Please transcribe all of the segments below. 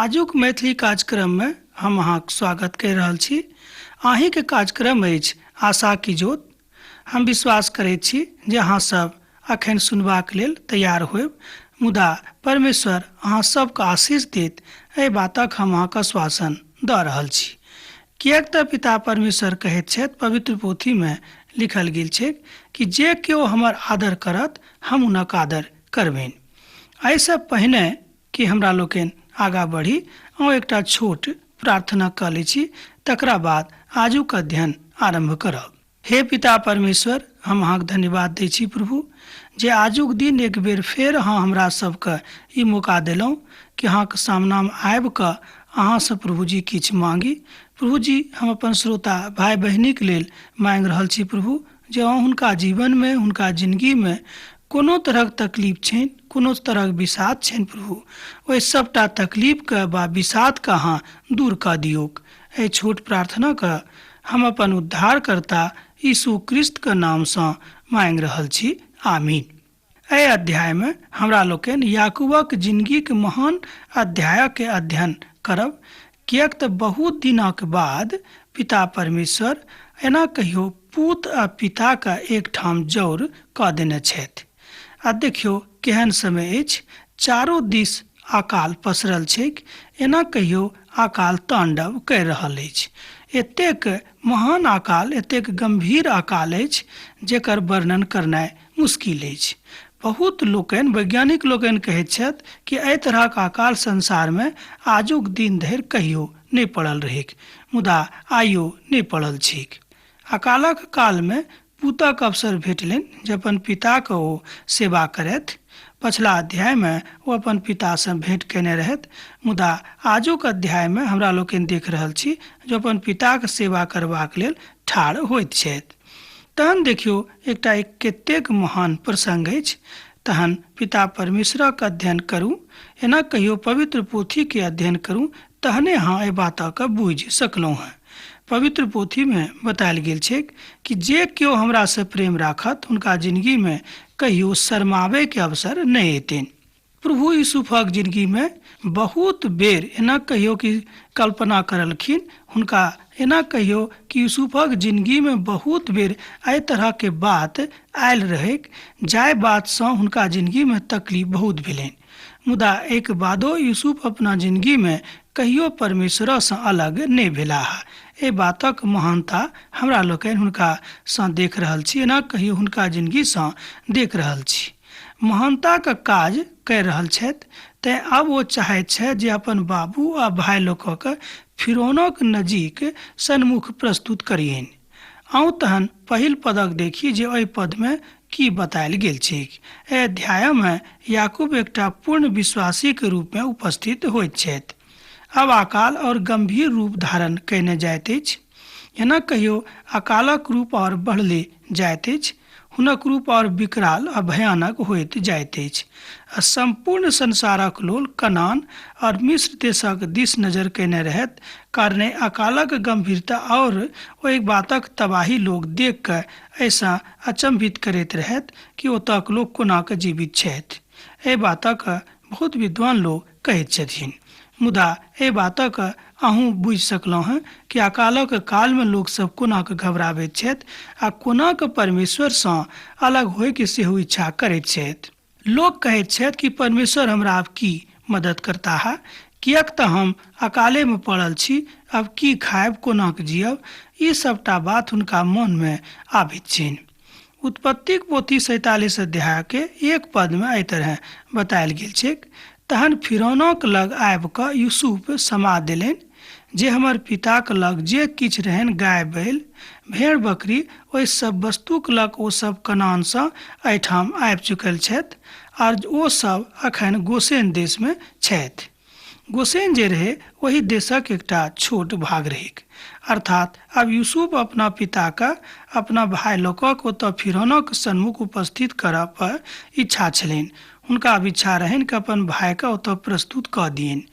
आजुक मैथिली कार्यक्रममे हम अहाँक स्वागत करि रहल छी। अहीँके कार्यक्रम अछि आशा की ज्योत। हम विश्वास करैत छी जे अहाँ सब अखन सुनबाक लेल तैयार होयब, मुदा परमेश्वर अहाँ सबके आशीष देत एहि बातक हम अहाँके आश्वासन दऽ रहल छी। किएक तऽ पिता परमेश्वर कहैत छथि, पवित्र पोथीमे लिखल गेल छै कि जे केओ हमर आदर करत हम हुनक आदर करबनि। एहिसँ पहिने कि हमरा लोकनि आगाँ बढ़ी, अहूँ एकटा छोट प्रार्थना कऽ लै छी, तकरा बाद आजुक अध्ययन आरम्भ करब। हे पिता परमेश्वर, हम अहाँके धन्यवाद दै छी प्रभु, जे आजुक दिन एक बेर फेर अहाँ हमरा सबके ई मौका देलहुँ कि अहाँके सामनामे आबि कऽ अहाँसँ प्रभुजी किछु मांगी। प्रभुजी, हम अपन श्रोता भाय बहिनीके लेल मांगि रहल छी प्रभु, जे अहाँ हुनका जीवनमे, हुनका जिंदगीमे कोनो तरहक तकलीफ छनि, कोनो तरहक विषाद छनि प्रभु, ओहि सबटा तकलीफके वा विषादके अहाँ दूर कऽ दियौक। एहि छोट प्रार्थनाके हम अपन उद्धारकर्ता यीशु क्रिस्तके नामसँ मांगि रहल छी, आमीन। एहि अध्यायमे हमरा लोकनि याकूबक जिंदगीक महान अध्यायके अध्ययन करब, किएक तऽ बहुत दिनक बाद पिता परमेश्वर एना कहियो पूत आ पिताके एकठाम जौर कऽ देने छथि। आ देखियौ केहन समय अछि, चारो दिस अकाल पसरल छैक, एना कहियो अकाल तांडव करि रहल अछि। एतेक महान अकाल, एतेक गंभीर अकाल अछि जेकर वर्णन करनाइ मुश्किल अछि। बहुत लोकनि, वैज्ञानिक लोकनि कहैत छथि कि एहि तरहक अकाल संसारमे आजुक दिन धरि कहियो नहि पड़ल रहैक, मुदा आइयो नहि पड़ल छैक। अकालक कालमे पूतक अवसर भेटलनि जे अपन पिताके ओ सेवा करथि। पछिला अध्यायमे ओ अपन पितासँ भेंट केने रहथि, मुदा आजुक अध्यायमे हमरा लोकनि देख रहल छी जे अपन पिताके सेवा करबाक लेल ठाढ़ होइत छथि। तहन देखियौ एकटा एक कतेक महान प्रसंग अछि। तहन पिता परमेश्वरक अध्ययन करू, एना कहियो पवित्र पोथीके अध्ययन करू, तहने अहाँ एहि बातके बुझि सकलहुँ हेँ। पवित्र पोथीमे बतायल गेल छैक कि जे केओ हमरासँ प्रेम राखत हुनका जिंदगीमे कहियो शर्माबैके अवसर नहि एतनि। प्रभु यूसुफक जिंदगीमे बहुत बेर एना कहियो कि कल्पना करलखिन, हुनका एना कहियो कि यूसुफक जिंदगीमे बहुत बेर एहि तरहके बात आयल रहैक जाहि बातसँ हुनका जिंदगीमे तकलीफ बहुत भेलनि। मुदा एक बादो यूसुफ अपना जिंदगीमे कहियो परमेश्वरसँ अलग नहि भेलाह। एहि बातक महानता हमरा लोकनि हुनकासँ देख रहल छी, एना कहियो हुनका जिंदगीसँ देख रहल छी। महानताक काज करि रहल छथि, तेँ आब ओ चाहैत छथि जे अपन बाबू आ भाय लोकक फिरौनक नजीक सन्मुख प्रस्तुत करियनि। आउ तहन पहिल पदक देखी जे एहि पदमे की बतायल गेल छैक। एहि अध्यायमे याकूब एकटा पूर्ण विश्वासीके रूपमे उपस्थित होइत छथि। आब अकाल और गंभीर रूप धारण कयने जाइत अछि। एना कहियो अकालक रूप और बढ़ले जाइत अछि, हुनक रूप और विकराल आ भयानक होइत जाइत अछि। आ सम्पूर्ण संसारक लोल कनान और मिस्र देशक दिस नजर कयने रहत, कारणे अकालक गंभीरता और ओहि बातक तबाही लोग देख कऽ ऐसा अचंभित करैत रहत कि ओतक लोग कोना कऽ जीवित छथि। एहि बातक बहुत विद्वान लोग कहैत छथिन, मुदा एहि बातक अहूँ बुझि सकलहुँ हेँ कि अकालक कालमे लोक सब कोना कऽ घबराबैत छथि आ कोना कऽ परमेश्वरसँ अलग होइके सेहो इच्छा करैत छथि। लोक कहैत छथि कि परमेश्वर हमरा आब की मदद करता है, किएक तऽ हम अकालेमे पड़ल छी, आब की खायब, कोना कऽ जियब, ई सबटा बात हुनका मनमे आबैत छनि। उत्पत्तिक पोथी 47 अध्यायके 1 पदमे एहि तरह बतायल गेल छैक, तहन फिरौनक लग आबि कऽ यूसुफ समा देलनि जे हमर पिताक लग जे किछु रहनि, गाय बैल भेड़ बकरी, ओहि सब वस्तुक लग ओ सब कनानसँ एहिठाम आबि चुकल छथि आर ओ सब अखन गोसेन देशमे छथि। गोसेन जे रहे ओहि देशक एकटा छोट भाग रहैक। अर्थात आब यूसुफ अपना पिताके अपना भाय लोकक ओतऽ फिरौनक सन्मुख उपस्थित करऽ पर इच्छा छलनि। हुनका आब इच्छा रहनि कि अपन भायके ओतऽ प्रस्तुत कऽ दियनि,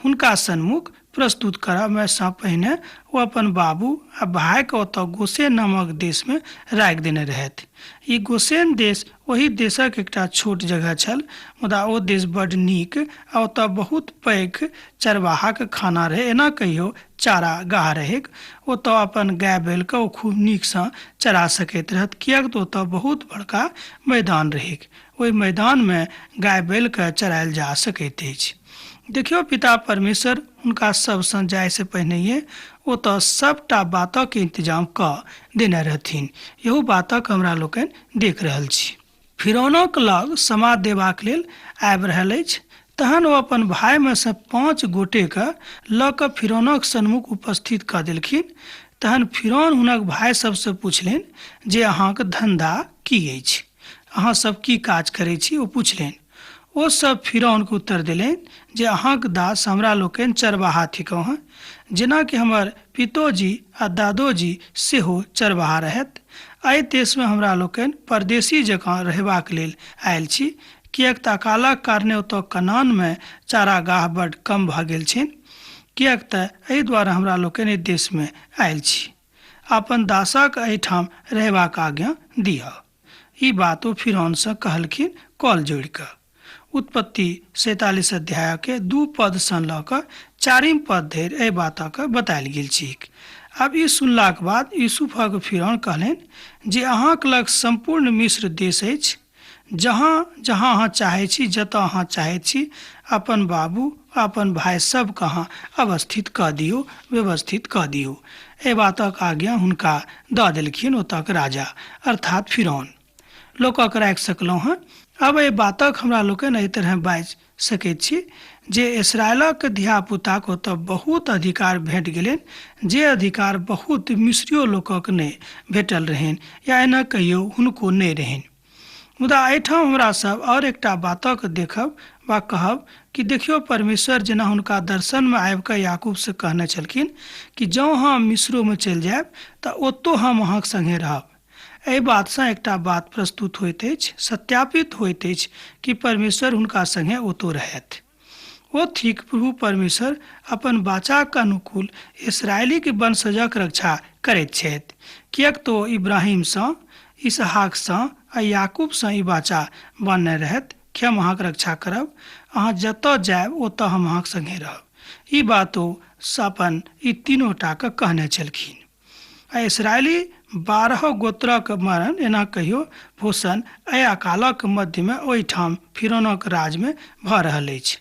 हुनका सन्मुख प्रस्तुत करऽमे सँ पहिने ओ अपन बाबू आ भाइके ओतऽ गोशेन नामक देशमे राखि देने रहथि। ई गोशेन देश ओहि देशक एकटा छोट जगह छल, मुदा ओ देश बड्ड नीक आ ओतऽ बहुत पैघ चरवाहाक खाना रहै, एना कहियौ चारागाह रहैक। ओतऽ अपन गाय बैलके ओ खूब नीकसँ चरा सकैत रहत, किएक तऽ ओतऽ बहुत बड़का मैदान रहैक। ओहि मैदानमे गाय बैलके चरायल जा सकैत अछि। देखियौ, पिता परमेश्वर हुनका सबसँ जाइसँ पहिनहिए ओतऽ सबटा बातक इंतजाम कऽ देने रहथिन। इहो बातक हमरा लोकनि देख रहल छी। फिरौनक लग समाद देबाक लेल आबि रहल अछि। तहन ओ अपन भाइमे सँ 5 गोटेके लऽ कऽ फिरौनक सन्मुख उपस्थित कऽ देलखिन। तहन फिरौन हुनक भाइ सबसँ पुछलनि जे अहाँक धन्धा की अछि, अहाँ सब की काज करै छी? ओ पुछलनि। ओ सब फिरौनके उत्तर देलनि जे अहाँक दास हमरा लोकनि चरवाहा थिकहुँ हँ, जेनाकि हमर पितोजी आ दादोजी सेहो चरवाहा रहथि। एहि देशमे हमरा लोकनि परदेशी जकाँ रहबाक लेल आयल छी, किएक तऽ अकालक कारणे ओतऽ कनानमे चारागाह बड्ड कम भऽ गेल छनि, किएक तऽ एहि दुआरे हमरा लोकनि एहि देशमे आयल छी। अपन दासक एहिठाम रहबाक आज्ञा दिअ। ई बात ओ फिरौनसँ कहलखिन कॉल जोड़ि कऽ। उत्पत्ति 47 अध्यायके 2 पदसँ लऽ कऽ 4 पद धरि एहि बातक बतायल गेल छैक। आब ई सुनलाक बाद यूसुफक फिरौन कहलनि जे अहाँक लग सम्पूर्ण मिस्र देश अछि, जहाँ जहाँ अहाँ चाहै छी, जतऽ अहाँ चाहैत छी, अपन बाबू आ अपन भाइ सबके अहाँ अवस्थित कऽ दियौ, व्यवस्थित कऽ दियौ। एहि बातक आज्ञा हुनका दऽ देलखिन ओतऽक राजा अर्थात फिरौन। लोकक राखि सकलहुँ हँ। आब एहि बातक हमरा लोकनि एहि तरहे बाजि सकैत छी जे इसराइलक धियापुताक ओतऽ बहुत अधिकार भेट गेलनि, जे अधिकार बहुत मिस्रियो लोकक नहि भेटल रहनि, या एना कहियौ हुनको नहि रहनि। मुदा एहिठाम हमरा सब आओर एकटा बातक देखब वा कहब कि देखियौ, परमेश्वर जेना हुनका दर्शनमे आबि कऽ याकूबसँ कहने छलखिन कि जँ हम मिस्रोमे चलि जायब तऽ ओतौ हम अहाँक संगे रहब। एहि बातसँ एकटा बात प्रस्तुत होइत अछि, सत्यापित होइत अछि कि परमेश्वर हुनका संगे ओतौ रहथि। ओ थिक प्रभु परमेश्वर अपन वाचाक अनुकूल इसराइलीक वंशजक रक्षा करैत छथि, किएक तऽ इब्राहिमसँ, इसहाकसँ आ याकूबसँ ई वाचा बान्हने रहथि कि हम अहाँक रक्षा करब, अहाँ जतऽ जायब ओतऽ हम अहाँक संगे रहब। ई बात ओ अपन ई तीनो टाके कहने छलखिन। आ इसराइली 12 गोत्रक मरण, एना कहियो पोषण एहि अकालक मध्यमे ओहिठाम फिरौनक राजमे भऽ रहल अछि।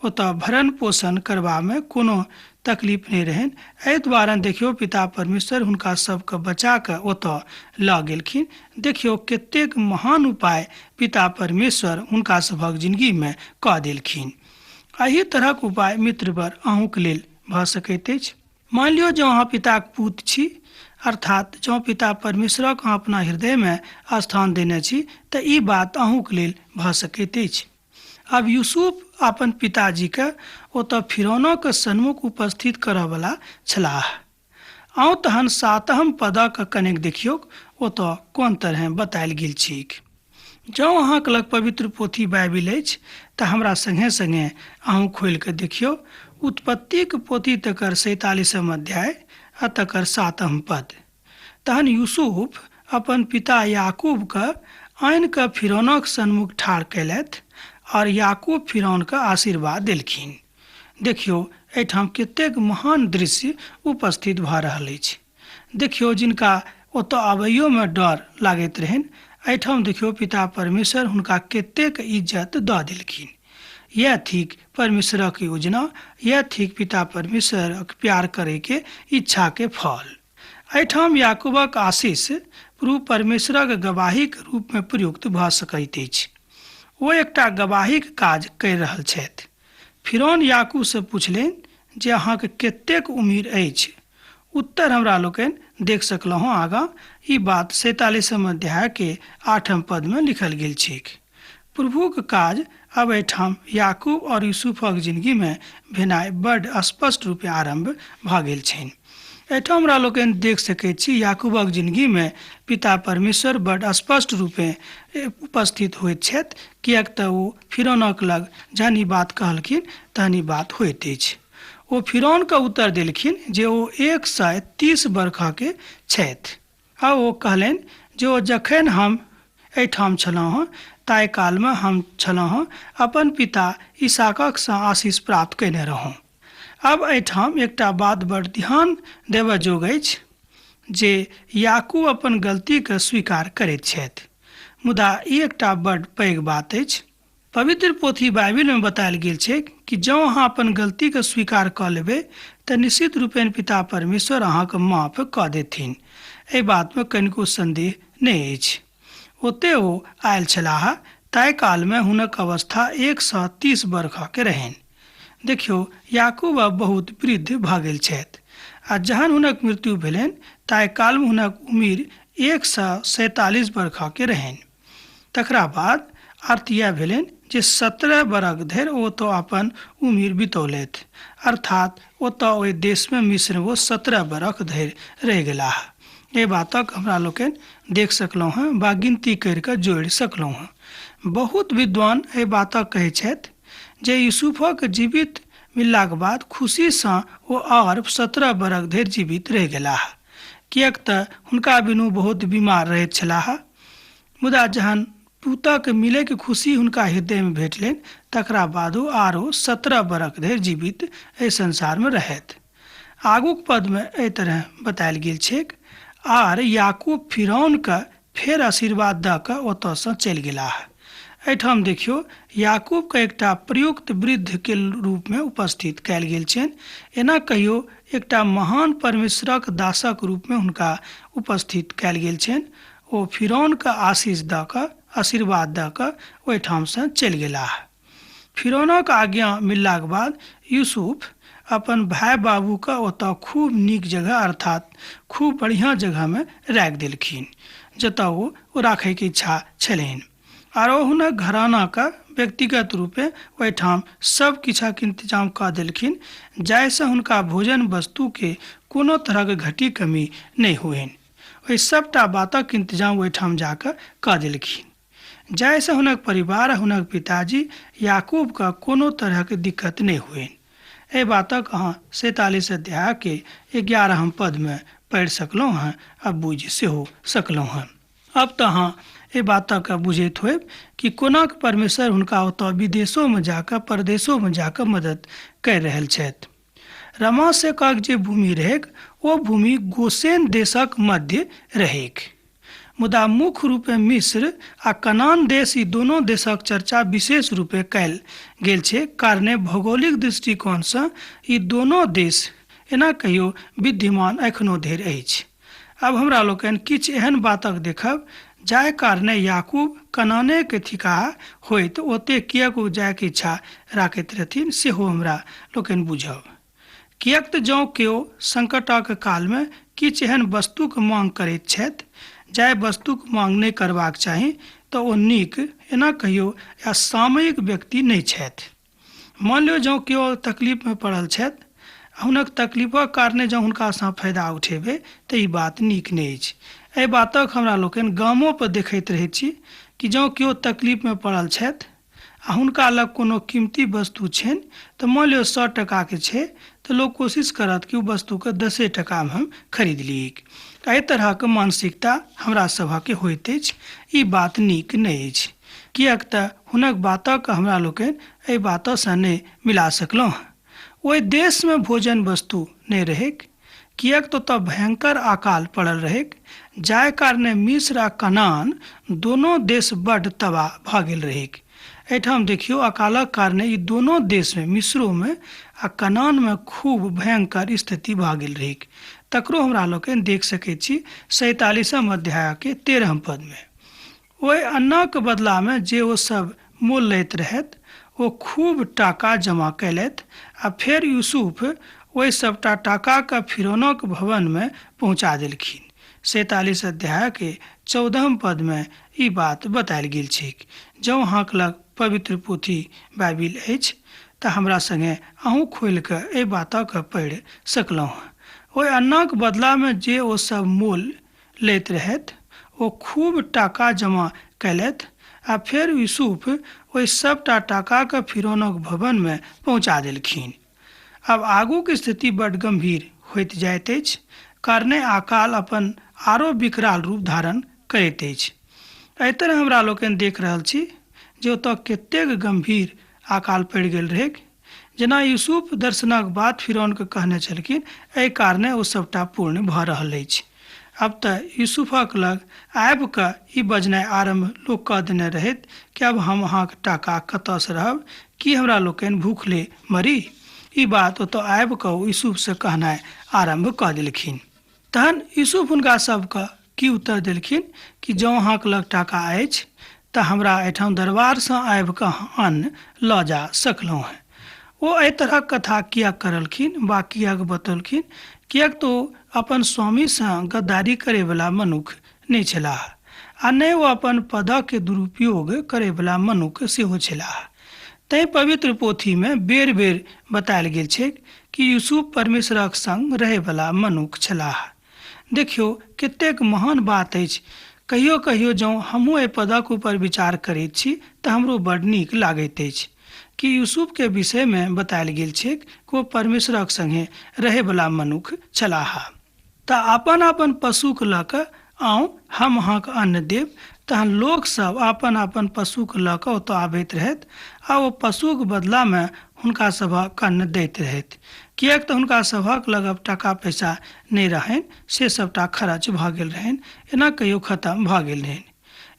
ओतऽ भरण पोषण करबामे कोनो तकलीफ नहि रहनि। एहि दुआरे देखियौ पिता परमेश्वर हुनका सबके बचा कऽ ओतऽ लऽ गेलखिन। देखियौ कतेक महान उपाय पिता परमेश्वर हुनका सभक जिंदगीमे कऽ देलखिन। एहि तरहक उपाय मित्रवर अहूँके लेल भऽ सकैत अछि। मान लियौ जँ अहाँ पिताक पूत छी, अर्थात जँ पिता परमेश्वरक अहाँ अपना हृदयमे स्थान देने छी, तऽ ई बात अहूँके लेल भऽ सकैत अछि। आब यूसुफ अपन पिताजीके ओतऽ फिरौनक सन्मुख उपस्थित करऽवला छलाह। आउ तहन 7 पदक कनेक देखियौक ओतऽ कोन तरहे बतायल गेल छैक। जँ अहाँके लग पवित्र पोथी बाइबिल अछि तऽ हमरा संगे संगे अहूँ खोलि कऽ देखियौ उत्पत्तिक पोथी तकर 47 अध्याय आ तकर 7 पद। तहन यूसुफ अपन पिता याकूबके आनि कऽ फिरौनक सन्मुख ठाढ़ कयलथि और याकूब फिरौनके आशीर्वाद देलखिन। देखियौ एहिठाम कतेक महान दृश्य उपस्थित भऽ रहल अछि। देखियौ जिनका ओतऽ आबैयोमे डर लागैत रहनि, एहिठाम देखियौ पिता परमेश्वर हुनका कतेक इज्जत दऽ देलखिन। यह थिक परमेश्वरक योजना, यह थिक पिता परमेश्वरक प्यार करैके इच्छाके फल। एहिठाम याकूबक आशीष प्रभु परमेश्वरक गवाहीक रूपमे प्रयुक्त भऽ सकैत अछि। ओ एकटा गवाहीक काज करि रहल छथि। फिरौन याकूबसँ पुछलनि जे अहाँके कतेक उम्र अछि। उत्तर हमरा लोकनि देख सकलहुँ आगाँ। ई बात 47 अध्यायके 8 पदमे लिखल गेल छैक। प्रभुक काज अब एहिठाम याकूब और यूसुफक जिंदगीमे भेनाइ बड्ड स्पष्ट रूपे आरम्भ भऽ गेल छनि। एहिठाम हमरा लोकनि देख सकैत छी याकूबक जिंदगीमे पिता परमेश्वर बड्ड स्पष्ट रूपे उपस्थित होइत छथि, किएक तऽ ओ फिरौनक लग जहन ई बात कहलखिन तहन ई बात होइत अछि। ओ फिरौनके उत्तर देलखिन जे ओ 130 बरखके छथि। आ ओ कहलनि जे ओ जखन हम एहिठाम छलहुँ हँ ताहि कालमे हम छलहुँ हँ अपन पिता इसहाकसँ आशीष प्राप्त कयने रहौँ। आब एहिठाम एकटा बात बड़ ध्यान देबऽ जोग अछि जे याकूब अपन गलतीके स्वीकार करैत छथि, मुदा ई एकटा बड़ पैघ बात अछि। पवित्र पोथी बाइबिलमे बतायल गेल छै कि जँ अहाँ अपन गलतीके स्वीकार कऽ लेबै तऽ निश्चित रूपेण पिता परमेश्वर अहाँके माफ कऽ देथिन। एहि बातमे कनिको संदेह नहि अछि। ओते ओ आयल छलाह ताहि कालमे हुनक अवस्था 130 बरखके रहनि। देखियौ, याकूब आब बहुत वृद्ध भऽ गेल छथि आ जहन हुनक मृत्यु भेलनि ताहि कालमे हुनक उमिर 147 बरखके रहनि। तकरा बाद अर्थ इएह भेलनि जे 17 बरख धरि ओ तो अपन उमिर बितौलथि, अर्थात ओतऽ ओहि देशमे मिस्र ओ 17 बरख धरि रहि गेलाह। एहि बातक हमरा लोकनि देख सकलहुँ हँ वा गिनती करि कऽ जोड़ि सकलहुँ हँ। बहुत विद्वान एहि बातक कहै छथि जे यूसुफक जीवित मिललाक बाद खुशीसँ ओ आओर 17 बरख धरि जीवित रहि गेलाह, किएक तऽ हुनका बिनु बहुत बीमार रहैत छलाह। मुदा जहन पूतक मिलैके खुशी हुनका हृदयमे भेटलनि तकरा बाद ओ आरो 17 बरख धरि जीवित एहि संसारमे रहथि। आगूक पदमे एहि तरह बतायल गेल छैक, आर याकूब फिरौनके फेर आशीर्वाद दऽ कऽ ओतऽसँ चलि गेलाह। एहिठाम देखियौ, याकूबके एकटा प्रयुक्त वृद्धके रूपमे उपस्थित कयल गेल छनि। एना कहियो एकटा महान परमेश्वरक दासक रूपमे हुनका उपस्थित कयल गेल छनि। ओ फिरौनके आशीष दऽ कऽ आशीर्वाद दऽ कऽ ओहिठामसँ चलि गेलाह। फिरौनक आज्ञा मिललाक बाद यूसुफ अपन भाय बाबूके ओतऽ खूब नीक जगह अर्थात खूब बढ़िआँ जगहमे राखि देलखिन, जतऽ ओ राखैके इच्छा छलनि। आर ओ हुनक घरानाके व्यक्तिगत रूपे ओहिठाम सब किछुक इंतजाम कऽ देलखिन, जाहिसँ हुनका भोजन वस्तुके कोनो तरहक घटी कमी नहि होइन। ओहि सबटा बातक इंतजाम ओहिठाम जाकऽ कऽ देलखिन, जाहिसँ हुनक परिवार आ हुनक पिताजी याकूबके कोनो तरहक दिक्कत नहि होइन। एहि बातक अहाँ 47 अध्यायके 11 पदमे पढ़ि सकलहुँ हँ आ बुझि सेहो सकलहुँ हँ। अब तऽ अहाँ एहि बातक बुझैत होयब कि कोना परमेश्वर हुनका ओतऽ विदेशोमे जाकऽ परदेशोमे जाकऽ मदद करि रहल छथि। रमासेकक जे भूमि रहैक ओ भूमि गोसेन देशक मध्य रहैक, मुदा मुख्य रूपे मिस्र आ कनान देश ई दोनो देशक चर्चा विशेष रूपे कयल गेल छै। कारणे भौगोलिक दृष्टिकोणसँ ई दोनो देश एना कहियो विद्यमान एखनो धरि अछि। अब हमरा लोकनि किछु एहन बातक देखब जाहि कारणे याकूब कनानेके थिकाह होइत ओते किएक ओ जायके इच्छा राखैत रहथिन सेहो हमरा लोकनि बुझब। किएक तऽ जँ केओ संकटक कालमे किछु एहन वस्तुक मांग करैत छथि जाहि वस्तुक मांग नहि करबाक चाही तऽ ओ नीक एना कहियो या सामयिक व्यक्ति नहि छथि। मान लियौ जँ केओ तकलीफमे पड़ल छथि, हुनक तकलीफक कारणे जँ हुनकासँ फायदा उठेबै तऽ ई बात नीक नहि अछि। एहि बातक हमरा लोकनि गामोपर देखैत रहैत छी कि जँ केओ तकलीफमे पड़ल छथि आ हुनका लग कोनो कीमती वस्तु छनि तऽ मान लियौ 100 टकाके छै तऽ लोक कोशिश करत कि ओ वस्तुके 10 टकामे हम खरीद लियै। एहि तरहक मानसिकता हमरा सभके होइत अछि। ई बात नीक नहि अछि, किएक तऽ हुनक बातक हमरा लोकनि एहि बातसँ नहि मिला सकलहुँ। ओहि देशमे भोजन वस्तु नहि रहैक, किएक तऽ ओतऽ भयंकर अकाल पड़ल रहैक, जाहि कारणे मिस्र आ कनान दोनो देश बड्ड तबाह भऽ गेल रहैक। एहिठाम देखियौ, अकालक कारणे ई दोनो देशमे मिस्रोमे आ कनानमे खूब भयंकर स्थिति भऽ गेल रहैक। तकरो हमरा लोकनि देख सकैत छी 47 अध्यायके 13 पदमे। ओहि अन्नक बदलामे जे ओ सब मोल लैत रहथि ओ खूब टाका जमा कयलथि आ फेर यूसुफ ओहि सबटा टाकाके फिरौनक भवनमे पहुँचा देलखिन। 47 अध्यायके 14 पदमे ई बात बतायल गेल छैक। जँ अहाँके लग पवित्र पोथी बाइबिल अछि तऽ हमरा संगे अहूँ खोलि कऽ एहि बातके पढ़ि सकलहुँ। ओहि अन्नक बदलामे जे ओ सब मोल लैत रहथि ओ खूब टाका जमा कयलथि आ फेर यूसुफ ओहि सबटा टाकाके फिरौनक भवनमे पहुँचा देलखिन। आब आगूके स्थिति बड्ड गम्भीर होइत जाइत अछि, कारणे अकाल अपन आरो विकराल रूप धारण करैत अछि। एहि तरह हमरा लोकनि देख रहल छी जे ओतऽ कतेक गम्भीर अकाल पड़ि गेल रहैक। जेना यूसुफ दर्शनक बात फिरौनके कहने छलखिन, एहि कारणे ओ सभटा पूर्ण भऽ रहल अछि। आब तऽ यूसुफक लग आबि कऽ ई बजनाइ आरम्भ लोक कऽ देने रहैत कि आब हम अहाँके टाका कतऽसँ रहब, की हमरा लोकनि भूखले मरी। ई बात ओतऽ आबि कऽ ओ यूसुफसँ कहनाइ आरम्भ कऽ देलखिन। तहन यूसुफ हुनका सबके की उत्तर देलखिन कि जँ अहाँके लग टाका अछि तऽ हमरा एहिठाम दरबारसँ आबि कऽ अहाँ अन्न लऽ जा सकलहुँ हेँ। ओ एहि तरहक कथा किएक करलखिन वा किएक बतौलखिन? किएक तऽ ओ अपन स्वामीसँ गद्दारी करैवला मनुख नहि छलाह आ नहि ओ अपन पदक दुरुपयोग करैवला मनुख सेहो छलाह। तैँ पवित्र पोथीमे बेर बेर बतायल गेल छैक कि यूसुफ परमेश्वरक संग रहैवला मनुख छलाह। देखियौ कतेक महान बात अछि। कहियो कहियो जँ हमहूँ एहि पदक ऊपर विचार करैत छी तऽ हमरो बड्ड नीक लागैत अछि कि यूसुफके विषयमे बतायल गेल छैक कि ओ परमेश्वरक संगे रहैवला मनुख छलाह। तऽ अपन अपन पशुके लऽ कऽ आउ, हम अहाँके अन्न देब। तहन लोकसभ अपन अपन पशुके लऽ कऽ ओतऽ आबैत रहथि आ ओ पशुक बदलामे हुनका सभक अन्न दैत रहथि, किएक तऽ हुनका सभक लग आब टाका पैसा नहि रहनि, से सभटा खर्च भऽ गेल रहनि, एना कहियो खतम भऽ गेल रहनि।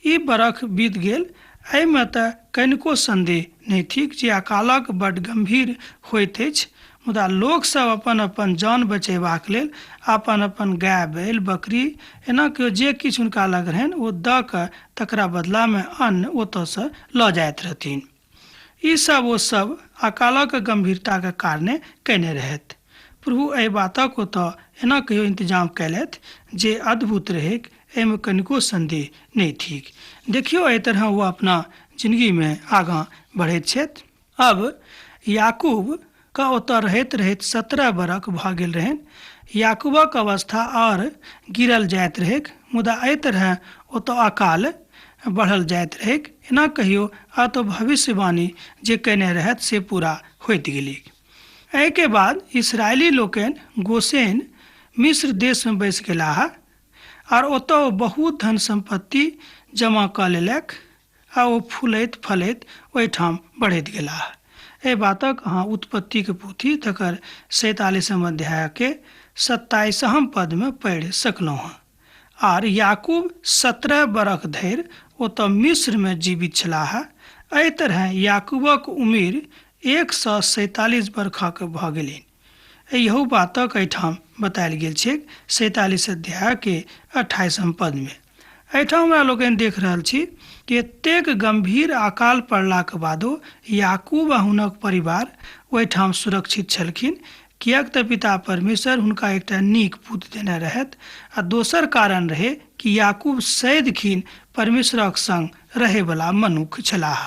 ई बरख बीत गेल। एहिमे तऽ कनिको सन्देह नहि थिक जे अकालक बड्ड गम्भीर होइत अछि, मुदा लोकसभ अपन अपन जान बचेबाक लेल अपन अपन गाय बैल बकरी एना केओ जे किछु हुनका लग रहनि ओ दऽ कऽ तकरा बदलामे अन्न ओतऽसँ लऽ जाइत रहथिन। ई सब ओ सब अकालक गम्भीरताके कारणे कयने रहथि। प्रभु एहि बातक ओतऽ एना कहियो इंतजाम कयलथि जे अद्भुत रहैक, एहिमे कनिको सन्देह नहि थिक। देखियौ एहि तरह ओ अपना जिंदगीमे आगाँ बढ़ैत छथि। अब याकूब के ओतऽ रहैत रहैत 17 बरख भऽ गेल रहनि। याकूबक अवस्था आओर गिरल जाइत रहैक, मुदा एहि तरह ओतऽ अकाल बढ़ल जाइत रहैक। एना कहियो आ तो भविष्यवाणी जे कयने रहथि से पूरा होइत गेलैक। एहिके बाद इसराइली लोकनि गोसेन मिस्र देशमे बसि गेलाह आर ओतऽ ओ बहुत धन सम्पत्ति जमा कऽ लेलक आ ओ फूलैत फलैत ओहिठाम बढ़ैत गेलाह। एहि बातक अहाँ उत्पत्तिके पोथी तकर 47 अध्यायके 27 पदमे पढ़ि सकलहुँ हँ। आर याकूब 17 बरख धरि ओतऽ मिस्रमे जीवित छलाह। एहि तरह याकूबक उमिर 147 बरखक भऽ गेलनि। इहो बातक एहिठाम बतायल गेल छैक 47 अध्यायके 28 पदमे। एहिठाम हमरा लोकनि देख रहल छी कि एतेक गम्भीर अकाल पड़लाक बादो याकूब आ हुनक परिवार ओहिठाम सुरक्षित छलखिन, किएक तऽ पिता परमेश्वर हुनका एकटा नीक पुत देने रहथि आ दोसर कारण रहै कि याकूब सदिखिन परमेश्वरक संग रहैवला मनुख छलाह।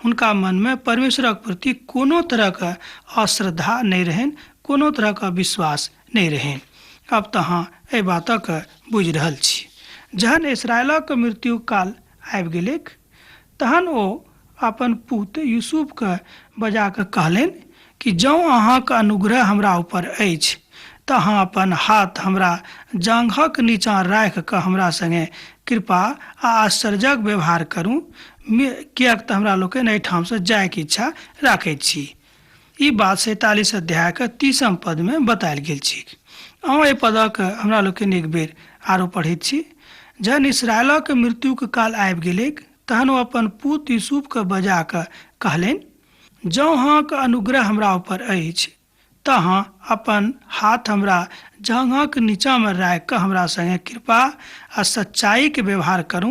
हुनका मनमे परमेश्वरक प्रति कोनो तरहक अश्रद्धा नहि रहनि, कोनो तरहक अविश्वास नहि रहनि। अब तऽ अहाँ एहि बातक बुझि रहल छी। जहन इसराइलक मृत्यु काल आबि गेलैक तहन ओ अपन पुत यूसुफके बजा कऽ कहलनि कि जँ अहाँके अनुग्रह हमरा ऊपर अछि तऽ अहाँ अपन हाथ हमरा जाँघक नीचाँ राखि कऽ हमरा संगे कृपा आ आश्चर्यक व्यवहार करू, किएक तऽ हमरा लोकनि एहिठामसँ जायके इच्छा राखैत छी। ई बात 47 अध्यायके 30 पदमे बतायल गेल छैक। अहाँ एहि पदक हमरा लोकनि एक बेर आरो पढ़ैत छी। जहन इसराइलक मृत्युक काल आबि गेलैक तहन ओ अपन पुत यूसुफके बजा कऽ कहलनि, जँ अहाँके अनुग्रह हमरा ऊपर अछि तऽ अहाँ अपन हाथ हमरा जाँघक नीचाँमे राखि कऽ हमरा संगे कृपा आ सच्चाइके व्यवहार करू,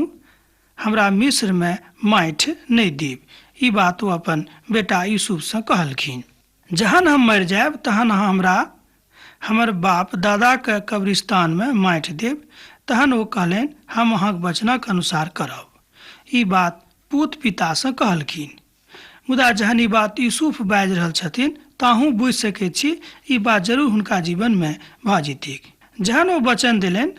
हमरा मिस्रमे माटि नहि देब। ई बात ओ अपन बेटा यूसुफसँ कहलखिन। जहन हम मरि जायब तहन अहाँ हमरा हमर बाप दादाके कब्रिस्तानमे माटि देब। तहन ओ कहलनि, हम अहाँक वचनक अनुसार करब। ई बात पूत पितासँ कहलखिन। मुदा जहन ई बात यूसुफ बाजि रहल छथिन तऽ अहूँ बुझि सकैत छी ई बात जरूर हुनका जीवनमे भऽ जेतैक। जहन ओ वचन देलनि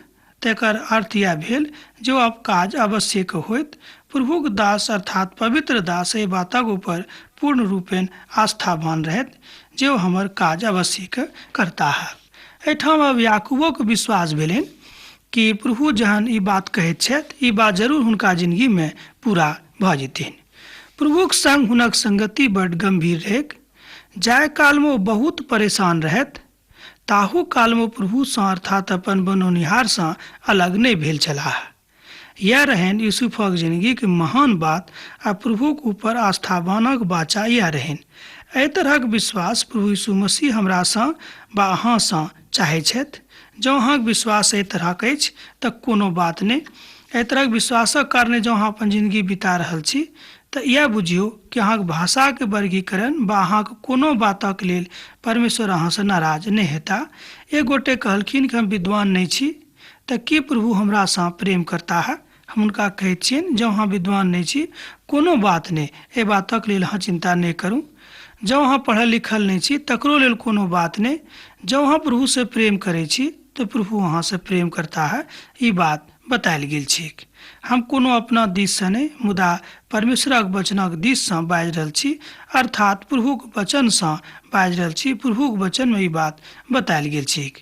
तकर अर्थ इएह भेल जे ओ अब काज अवश्यक होइत। प्रभुक दास अर्थात पवित्र दास एहि बातक ऊपर पूर्ण रूपेण आस्थावान रहथि जे ओ हमर काज अवश्य करताह। एहिठाम आब याकूबोके विश्वास भेलनि कि प्रभु जहन ई बात कहैत छथि, ई बात जरूर हुनका जिंदगीमे पूरा भऽ जेथिन। प्रभुक संग हुनक संगति बड्ड गंभीर रहैक। जाय कालमे ओ बहुत परेशान रहथि, ताहू कालमे ओ प्रभुसँ अर्थात अपन बनौनिहारसँ अलग नहि भेल छलाह। इएह रहनि यूसुफक जिंदगीक महान बात आ प्रभुक ऊपर आस्थावानक वाचा इएह रहनि। एहि तरहक विश्वास प्रभु यीशु मसीह हमरासँ वा अहाँसँ चाहै छथि। जँ अहाँक विश्वास एहि तरहक अछि तऽ कोनो बात नहि। एहि तरहक विश्वासक कारणे जँ अहाँ अपन जिंदगी बिता रहल छी तऽ इएह बुझियौ कि अहाँक भाषाके वर्गीकरण वा अहाँक कोनो बातक लेल परमेश्वर अहाँसँ नाराज नहि हेता। एक गोटे कहलखिन कि हम विद्वान नहि छी, तऽ की प्रभु हमरासँ प्रेम करताह? हम हुनका कहैत छियनि, जँ अहाँ विद्वान नहि छी कोनो बात नहि, एहि बातक लेल अहाँ चिन्ता नहि करू। जँ अहाँ पढ़ल लिखल नहि छी तकरो लेल कोनो बात नहि। जँ अहाँ प्रभुसँ प्रेम करै छी तऽ प्रभु अहाँसँ प्रेम करताह, ई बात बतायल गेल छैक। हम कोनो अपना दिससँ नहि, मुदा परमेश्वरक वचनक दिससँ बाजि रहल छी, अर्थात प्रभुक वचनसँ बाजि रहल छी। प्रभुक वचनमे ई बात बतायल गेल छैक।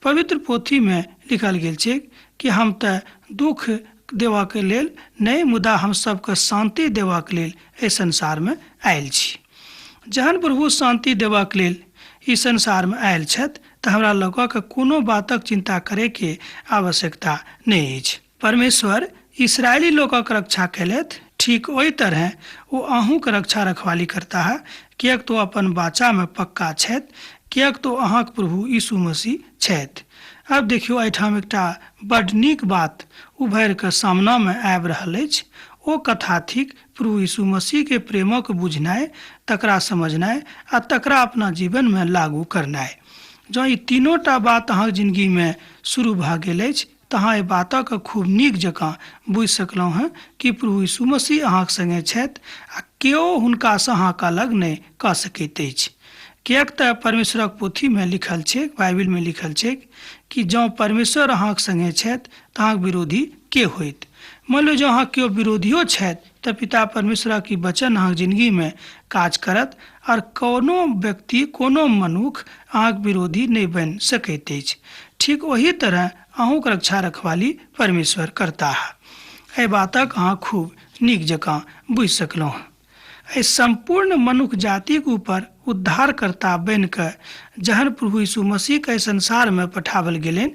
पवित्र पोथीमे लिखल गेल छैक कि हम तऽ दुख देबऽके लेल नहि, मुदा हम सबके शान्ति देबऽके लेल एहि संसारमे आयल छी। जहन प्रभु शान्ति देबऽके लेल ई संसारमे आयल छथि तऽ हमरा लोकके कोनो बातक चिन्ता करैके आवश्यकता नहि अछि। परमेश्वर इस्राएली लोकक रक्षा कयलथि, ठीक ओहि तरहे ओ अहूँक रक्षा रखवाली करताह, किएक तऽ ओ अपन वाचामे पक्का छथि, किएक तऽ ओ अहाँक प्रभु यीशु मसीह छथि। आब देखियौ, एहिठाम एकटा बड्ड नीक बात उभरि कऽ सामनामे आबि रहल अछि। ओ कथा थिक प्रभु यीशु मसीहके प्रेमक बुझनाइ, तकरा समझनाइ आ तकरा अपना जीवनमे लागू करनाइ। जँ ई तीनोटा बात अहाँक जिनगीमे शुरू भऽ गेल अछि तऽ अहाँ एहि बातक खूब नीक जकाँ बुझि सकलहुँ हेँ कि प्रभु यीशु मसीह अहाँक संगे छथि आ केओ हुनकासँ अहाँके अलग नहि कऽ सकैत अछि। किएक तऽ परमेश्वरक पोथीमे लिखल छैक, बाइबिलमे लिखल छैक कि जँ परमेश्वर अहाँक संगे छथि तऽ अहाँक विरोधी के होइत? मानि लियौ जँ अहाँक केओ विरोधियो छथि तऽ पिता परमेश्वरक ई वचन अहाँक जिनगीमे काज करत आओर कोनो व्यक्ति, कोनो मनुख अहाँक विरोधी नहि बनि सकैत अछि। ठीक ओही तरह अहूँक रक्षा रखवाली परमेश्वर करताह। एहि बातक अहाँ खूब नीक जकाँ बुझि सकलहुँ। एहि सम्पूर्ण मनुख जातिक ऊपर उद्धारकर्ता बनि कऽ जहन प्रभु यीशु मसीहके एहि संसारमे पठाओल गेलनि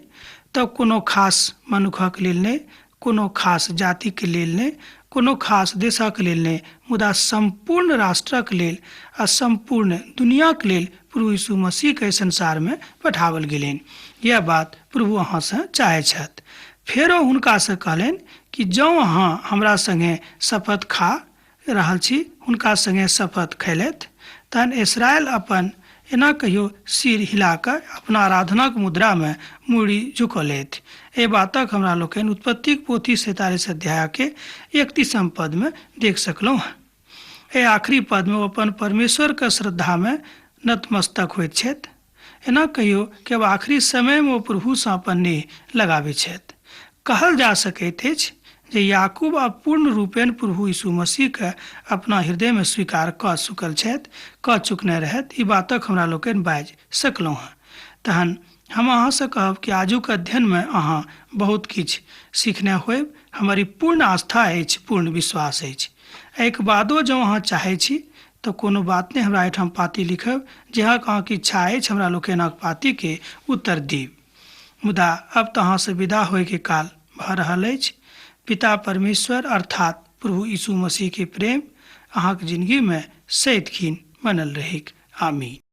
तऽ कोनो खास मनुखक लेल नहि, कोनो खास जातिके लेल नहि, कोनो खास देशक लेल नहि, मुदा सम्पूर्ण राष्ट्रक लेल आ सम्पूर्ण दुनियाक लेल प्रभु यीशु मसीहके एहि संसारमे पठाओल गेलनि। यैह बात प्रभु अहाँसँ चाहै छथि। फेरो हुनकासँ कहलनि कि जँ अहाँ हमरा संगे शपथ खा रहल छी, हुनका संगे शपथ खयलथि। तहन इस्राएल अपन एना कहियो सिर हिला कऽ अपना आराधनाक मुद्रामे मूड़ी झुकौलथि। एहि बातक हमरा लोकनि उत्पत्तिक पोथी 47 अध्यायके 31म पदमे देख सकलहुँ। एहि आखिरी पदमे ओ अपन परमेश्वरक श्रद्धामे नतमस्तक होइत छथि। एना कहियो कि आब आखिरी समयमे ओ प्रभुसँ अपन नेह लगाबैत छथि। कहल जा सकैत अछि जे याकूब आब पूर्ण रूपेण प्रभु यीशु मसीहके अपना हृदयमे स्वीकार कऽ चुकल छथि, कऽ चुकने रहथि। ई बातक हमरा लोकनि बाजि सकलहुँ हँ। तहन हम अहाँसँ कहब कि आजुक अध्ययनमे अहाँ बहुत किछु सीखने होयब। हमर ई पूर्ण आस्था अछि, पूर्ण विश्वास अछि। एहिके बादो जँ अहाँ चाहै छी तऽ कोनो बात नहि, हमरा एहिठाम पाती लिखब। जेहक अहाँके इच्छा अछि हमरा लोकनिक पातीके उत्तर देब। मुदा अब तऽ अहाँसँ विदा होइके काल भऽ रहल अछि। पिता परमेश्वर अर्थात प्रभु यीशु मसीहके प्रेम अहाँक जिनगीमे सदिखन बनल रहैक। आमीन।